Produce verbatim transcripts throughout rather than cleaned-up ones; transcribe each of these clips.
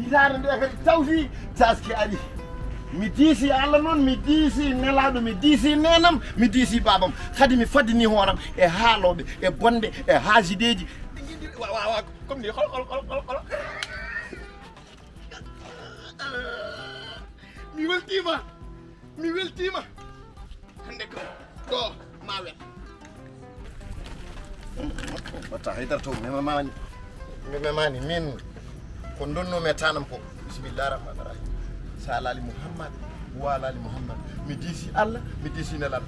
Hitaande nde kadi tawti taski ari. Mi diisi Allah noon, mi diisi nelaaɗo, mi diisi neenam, mi diisi baabam. Kadi mi faddini hooram e haalooɓe, e bonɓe, e haasideeji. Ɗi ngiɗi wa, wa, wa, comme ni, hol, hol, hol, hol, hol. Mi weltiima, mi weltiima. Hannde kam, ɗo, ma wel. Watta haydara to, mi memaani. Mi memaani, min ko ndonnumi e tanam ko. Bismillah rahman rahim. Sa laali Muhammad, wa laali Muhammad. Mi diisi Allah, mi diisi Nelaaɗo.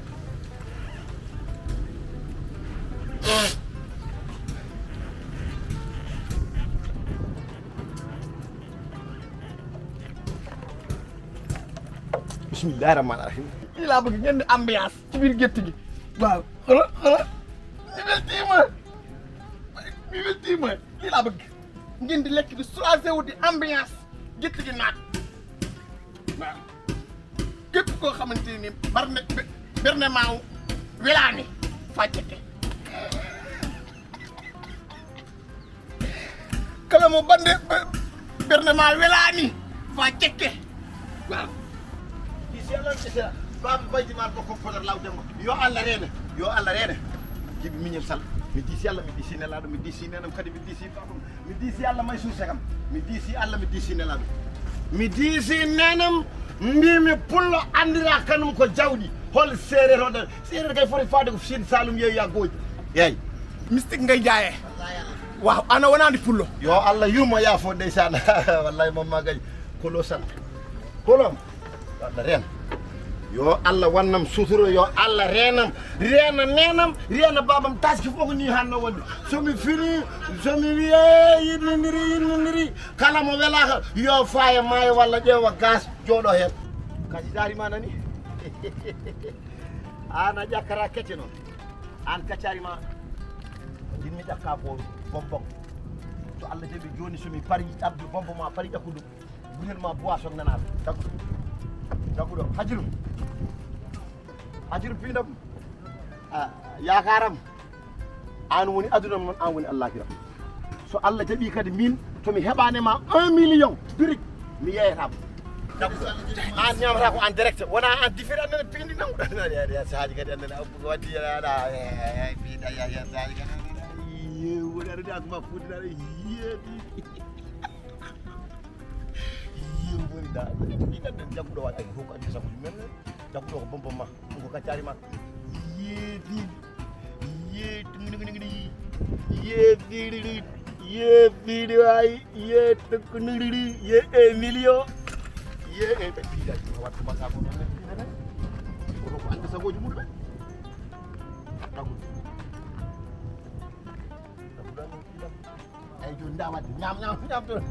Bismillahi rahmani rahim. Lii laa bëgg, ngeen di ambiance ci biir gétt gi. Waaw, xoolal, xoolal. Mi weltiima. Mi weltiima. Lii laa bëgg. Ngeen di lekk, di soulager wu, di ambiance. Gétt gi naat. Waaw. Képp koo xamante ni bar ne, be-, berne maa welaani, faa cekke. Kala mo bande, be-, berne maa welaani, faa cekke. Waaw. Ɗi si Allah, si Allah. Baaba Baydi Maal Bokko Podor Law Demba. Yo Allah reene. Yo Allah reene. Jibi miñel sal. Mi diisi Allah, mi diisi Nelaaɗo, mi diisi neenam kadi, mi diisi baabam. Mi diisi Allah may suuse kam. Mi diisi Allah, mi diisi Nelaaɗo. Mi diisi neenam, mbiimi pullo anndira kanum ko jawɗi. Hol seereer hoɗo? Seereer kay foti faade ko Siin Saalum yeeya gooji. Eey. Mystique ngay jaayee. Waaw, ana wonaani pullo. Yo Allah yurmo yaafo ndeysaan. Wallahi Mamma Gaye. Kolo sal. Kolo am. Yo Allah reen. Yo Allah wannam sutura, yo Allah reenam, reena neenam, reena baabam. Taski fof ko nii hanno wonde. So mi fini, so mi wiye yiɗnondiri, yiɗnondiri, kala mo welaaka, yo faaye maayo walla ƴeewa gas, jooɗo heen. Kasi daari ma nani? Aan a ƴakkata kecce noon. Aan kaccari ma. Jinmi ƴakka ko bonbon. So Allah jaɓi jooni so mi pari ƴakkude bonbon ma pari ƴakkude. Butel ma boisson nanaɗo. Jagguɗo. Jagguɗo. Hajiru. Hajiru piinam. Ah, yaakaaram. Aan woni aduna am, aan woni allaakiram. So Allah jaɓi kadi min, to mi heɓaani ma un million birik, mi yeeyata mo. Jagguɗo. Aan ñaamata ko en direct, wona en différé, annene piindi nanguɗo. Saaji kadi annene abbu ko waddi, aɗa, eh, eh, piinda, ya, ya, saaji kadi annene. Ye, woni aɗa ko ma fuɗɗi, aɗa, ye, piindi. Yiwonda. Ɗiɗan ɗen jagguɗo waɗa ko ko addi sabuji men. Jagguɗo ko bonbon ma. Ɗum ko kaccari ma. Yeefiɗi. Yeefiɗi. Yeefiɗi. Yeefiɗi waay. Yeefiɗi. Ye Emilio. Ye e ɓe piidaji. Wattu ma sabo non ɓe piidane. Ko ko addi sabuji mum ɓe. Jagguɗo. Jagguɗo. Eyyi, jooni nda wadde. Ñaam, ñaam, ñaam toon.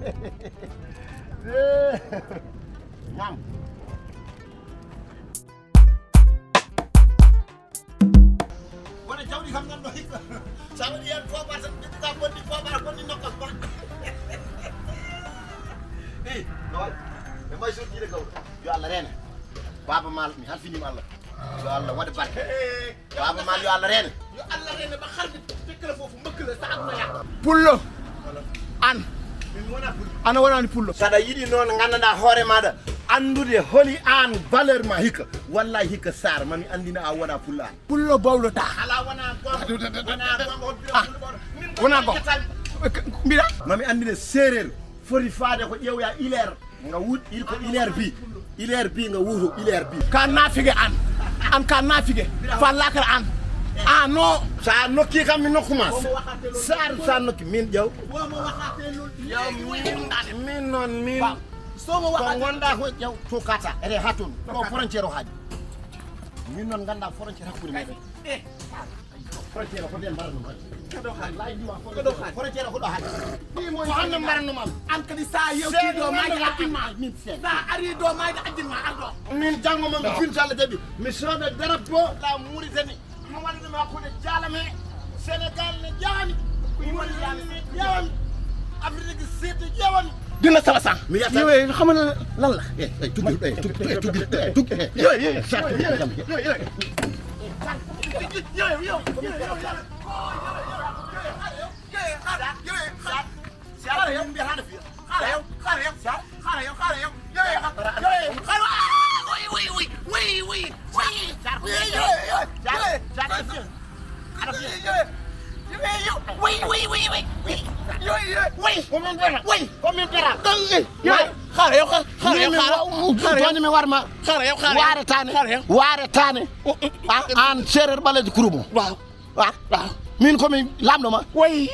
Eh, ñaam. Wona jawdi kam nan ɗo hikka. Sa waɗi heen poobar tan, ƴetti ka bonni poobar, bonni nokkas ma. Eh, no waɗi? E may so jiiɗe gawɗo. Yo Allah reene. Baaba Maal, mi halfinima Allah. Yo Allah waɗa barke. Baaba Maal, yo Allah reene. Yo Allah reene ba xar bi fekkere foofu mbëkk la sa aduna yàq. Pullo. An. Min mi wona pullo. Ana wonani pullo. Saɗa yiɗi noon nganndanɗaa hoore maaɗa, anndude holi aan valeur ma hikka. Wallahi hikka Saar, mami anndina a wona pullo aan. Pullo bawlo ta. Ala wona gonga. Wona gonga, hol pullo bawlo. Min wona gonga. Mbiɗa? Mami anndina seereer foti faade ko ƴeewoya ileer. Nga wut, il ko ileer bi. Ileer bi nga wutu, ileer bi. Ka naafige an. An ka naafige. Fa lakar an. A no. Sa nokki kam mi nokku ma. Sa, sa nokki min ƴeew. Ƴeew min, min noon min. Ko ngonɗa ko ƴeew to kata. Ere hatun. Ko frontière o haaji. Min noon ngannda frontière hakkunde meɗen. Frontière ko ɗen mbaɗatnoo kadi. Ko ɗo haali. Wallahi, ɗum ko ɗo haali. Frontière ko ɗo haali. Ko honno mbaɗatnoo ma? An kadi sa yewti ɗo mayde ajjin ma. Min seeɗa. Sa ari ɗo mayde ajjin ma, ar ɗo. Min janngo ma mi fin so Allah jaɓi. Mi sooda drapeau la Mauritanie. Mi waɗa ɗum hakkunde Jaalame. Sénégal ne ƴaami. Mauritanie ne ƴaami. Afrique du Sud ƴaami. Dina sala sa. Mi yata. Yo, yo, xam nga lan la? Eh, eh, tuggi, eh, tuggi, eh, tuggi, eh, tuggi, eh. Yo, yo, yo, yo, yo, yo. Xaaral yow, xaaral yow, xaaral yow, xaaral yow. Wi, wi, wi, wi, wi. Wi, wi. Ko min ɓera. Wi. Ko min ɓera. Xara yow xara yow xara yow xara. Toni mi warma. Xara yow xara. Ware tane. Xara yow. Ware tane. Ah, an serer ɓalejo kurumo. Waaw. Ah, min komi lamɗo ma. Wi.